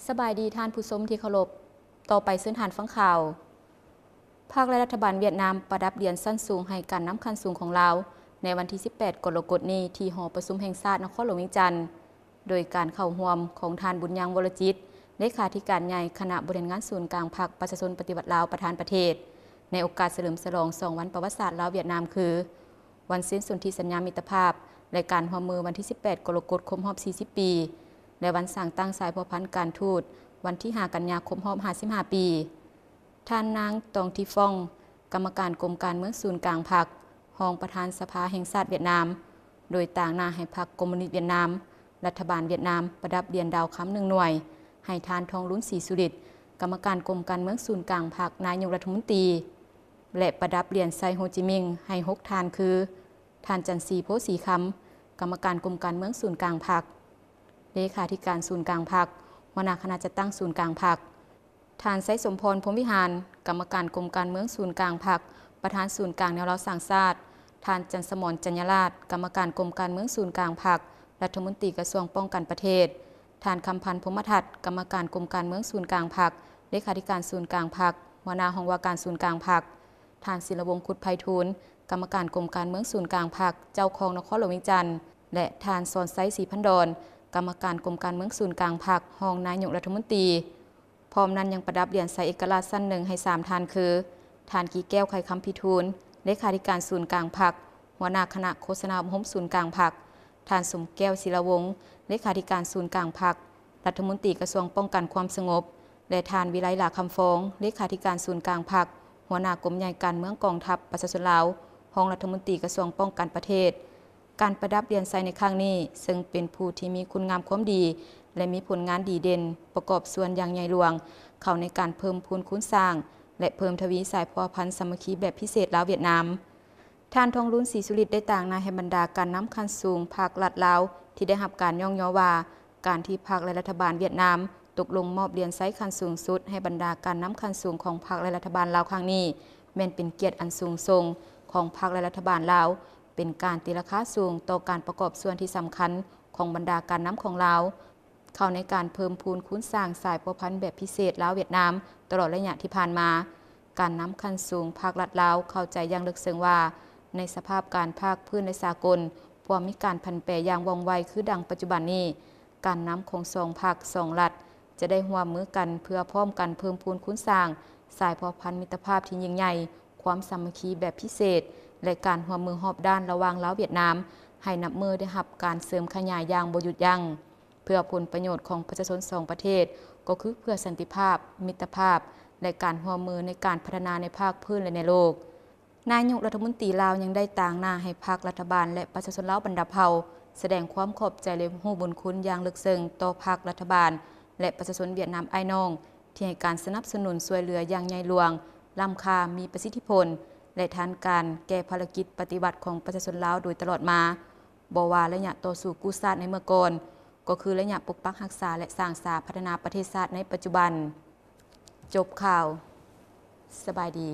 ສະບາຍດີທ່ານຜູ້ຊົມທີ່ເຄົາລົບ. ຕໍ່ໄປເຊີນທ່ານຟັງຂ່າວ. ພັກ ແລະ ລັດຖະບານຫວຽດນາມປະດັບຫຼຽນຊັ້ນສູງໃຫ້ການນຳຂັ້ນສູງຂອງລາວ ໃນວັນທີສິບແປດ ກໍລະກົດນີ້ ທີ່ຫໍປະຊຸມແຫ່ງຊາດນະຄອນຫຼວງວຽງຈັນ ໂດຍການເຂົ້າຮ່ວມຂອງທ່ານ ບຸນຍັງ ວໍລະຈິດ ເລຂາທິການໃຫຍ່ຄະນະບໍລິຫານງານສູນກາງພັກປະຊາຊົນປະຕິວັດລາວ ປະທານປະເທດ ໃນໂອກາດສະເຫຼີມສະຫຼອງສອງວັນປະຫວັດສາດລາວຫວຽດນາມ ຄື ວັນເຊັນສົນທິສັນຍາມິດຕະພາບ ແລະ ການຮ່ວມມືວັນທີສິບແປດ ກໍລະກົດຄົບຮອບສີ່ສິບປີ ແລະ ວັນສ້າງຕັ້ງສາຍພົວພັນການທູດ ວັນທີຫ້າ ກັນຍາຄົບຮອບຫ້າສິບຫ້າປີ. ທ່ານນາງ ຕອງ ທີຟອງ ກຳມະການກົມການເມືອງສູນກາງພັກ, ຮອງປະທານສະພາແຫ່ງຊາດຫວຽດນາມ ໂດຍຕາງໜ້າໃຫ້ພັກຄອມມູນິດຫວຽດນາມ, ລັດຖະບານຫວຽດນາມ ປະດັບຫຼຽນດາວຄຳໜຶ່ງໜ່ວຍ ໃຫ້ທ່ານ ທອງລຸນ ສີສຸລິດ ກຳມະການກົມການເມືອງສູນກາງພັກ, ນາຍົກລັດຖະມົນຕີ ແລະ ປະດັບຫຼຽນໃສ່ໂຮຈິມິງໃຫ້ຫົກທ່ານ ຄື ທ່ານ ຈັນສີ ໂພສີຄຳ ກຳມະການກົມການເມືອງສູນກາງພັກ, ເລຂາທິການສູນກາງພັກ, ຫົວໜ້າຄະນະຈັດຕັ້ງສູນກາງພັກ, ທ່ານ ໄຊສົມພອນ ພົມວິຫານ ກຳມະການກົມການເມືອງສູນກາງພັກ, ປະທານສູນກາງແນວລາວສ້າງຊາດ, ທ່ານ ຈັນສະໝອນ ຈັນຍາລາດ ກຳມະການກົມການເມືອງສູນກາງພັກ, ລັດຖະມົນຕີກະຊວງປ້ອງກັນປະເທດ, ທ່ານ ຄຳພັນ ພົມມະທັດ ກຳມະການກົມການເມືອງສູນກາງພັກ, ເລຂາທິການສູນກາງພັກ, ຫົວໜ້າຫ້ອງວ່າການສູນກາງພັກ, ທ່ານ ສິນລະວົງ ຄຸດໄພທູນ ກຳມະການກົມການເມືອງສູນກາງພັກ, ເຈົ້າຄອງນະຄອນຫຼວງວຽງຈັນ ແລະ ທ່ານ ສອນໄຊ ສີພັນດອນ ກຳມະການກົມການເມືອງສູນກາງພັກ, ຮອງນາຍົກລັດຖະມົນຕີ. ພ້ອມນັ້ນຍັງປະດັບຫຼຽນໃສ່ເອກະລາດຊັ້ນໜຶ່ງໃຫ້ສາມທ່ານ ຄື ທ່ານ ກີແກ້ວ ໄຂຄຳພິທູນ ເລຂາທິການສູນກາງພັກ, ຫົວໜ້າຄະນະໂຄສະນາອົບຮົມສູນກາງພັກ, ທ່ານ ສົມແກ້ວ ສີລະວົງ ເລຂາທິການສູນກາງພັກ, ລັດຖະມົນຕີກະຊວງປ້ອງກັນຄວາມສະຫງົບ ແລະ ທ່ານ ວິໄລ ຫຼ້າຄຳຟອງ ເລຂາທິການສູນກາງພັກ, ຫົວໜ້າກົມໃຫຍ່ການເມືອງກອງທັບປະຊາຊົນລາວ, ຮອງລັດຖະມົນຕີກະຊວງປ້ອງກັນປະເທດ. ການປະດັບຫຼຽນໃສ່ໃນຄັ້ງນີ້ ເຊິ່ງເປັນຜູ້ທີ່ມີຄຸນງາມຄວາມດີ ແລະ ມີຜົນງານດີເດັ່ນ ປະກອບສ່ວນຢ່າງໃຫຍ່ຫຼວງ ເຂົ້າໃນການເພີ່ມພູນຄູນສ້າງ ແລະ ເພີ່ມທະວີສາຍພົວພັນສາມັກຄີແບບພິເສດລາວຫວຽດນາມ. ທ່ານ ທອງລຸນ ສີສຸລິດ ໄດ້ຕາງໜ້າໃຫ້ບັນດາການນຳຂັ້ນສູງພັກລັດລາວ ທີ່ໄດ້ຮັບການຍ້ອງຍໍວ່າ ການທີ່ພັກ ແລະ ລັດຖະບານຫວຽດນາມຕົກລົງມອບຫຼຽນໃຊ້ຂັ້ນສູງສຸດໃຫ້ບັນດາການນຳຂັ້ນສູງຂອງພັກ ແລະ ລັດຖະບານລາວຄັ້ງນີ້ ແມ່ນເປັນກຽດອັນສູງສົ່ງຂອງພັກ ແລະ ລັດຖະບານລາວ, ເປັນການຕີລາຄາສູງຕໍ່ການປະກອບສ່ວນທີ່ສຳຄັນຂອງບັນດາການນຳຂອງລາວ ເຂົ້າໃນການເພີ່ມພູນຄູນສ້າງສາຍພົວພັນແບບພິເສດລາວຫວຽດນາມ ຕະຫຼອດໄລຍະທີ່ຜ່ານມາ. ການນຳຂັ້ນສູງພັກລັດລາວເຂົ້າໃຈຢ່າງເລິກເຊິ່ງວ່າ ໃນສະພາບການພາກພື້ນ ແລະ ສາກົນ ພວມມີການຜັນແປຢ່າງວ່ອງໄວຄືດັ່ງປັດຈຸບັນນີ້, ການນຳຂອງສອງພັກ, ສອງລັດ ຈະໄດ້ຮ່ວມມືກັນເພື່ອພ້ອມກັນເພີ່ມພູນຄູນສ້າງສາຍພົວພັນມິດຕະພາບທີ່ຍິ່ງໃຫຍ່, ຄວາມສາມັກຄີແບບພິເສດ ແລະ ການຮ່ວມມືຮອບດ້ານລະຫວ່າງລາວຫວຽດນາມ ໃຫ້ນັບມື້ໄດ້ຮັບການເສີມຂະຫຍາຍຢ່າງບໍ່ຢຸດຢັ້ງ. ເພື່ອຜົນປະໂຫຍດຂອງປະຊາຊົນສອງປະເທດ ກໍຄືເພື່ອສັນຕິພາບ, ມິດຕະພາບ ແລະ ການຮ່ວມມືໃນການພັດທະນາໃນພາກພື້ນ ແລະ ໃນໂລກ. ນາຍົກລັດຖະມົນຕີລາວຍັງໄດ້ຕາງໜ້າໃຫ້ພັກ, ລັດຖະບານ ແລະ ປະຊາຊົນລາວບັນດາເຜົ່າ ສະແດງຄວາມຂອບໃຈ ແລະ ຮູ້ບຸນຄຸນຢ່າງເລິກເຊິ່ງຕໍ່ພັກ, ລັດຖະບານ ແລະ ປະຊາຊົນຫວຽດນາມອ້າຍນ້ອງ ທີ່ໃຫ້ການສະໜັບສະໜູນຊ່ວຍເຫຼືອຢ່າງໃຫຍ່ຫຼວງ, ລ້ຳຄ່າ, ມີປະສິດທິຜົນ ແລະ ທັນການແກ່ພາລະກິດປະຕິວັດຂອງປະຊາຊົນລາວໂດຍຕະຫຼອດມາ. ບໍ່ວ່າໄລຍະຕໍ່ສູ້ກູ້ຊາດໃນເມື່ອກ່ອນ, ກໍຄືໄລຍະປົກປັກຮັກສາ ແລະ ສ້າງສາພັດທະນາປະເທດຊາດໃນປັດຈຸບັນ. ຈົບຂ່າວ. ສະບາຍດີ.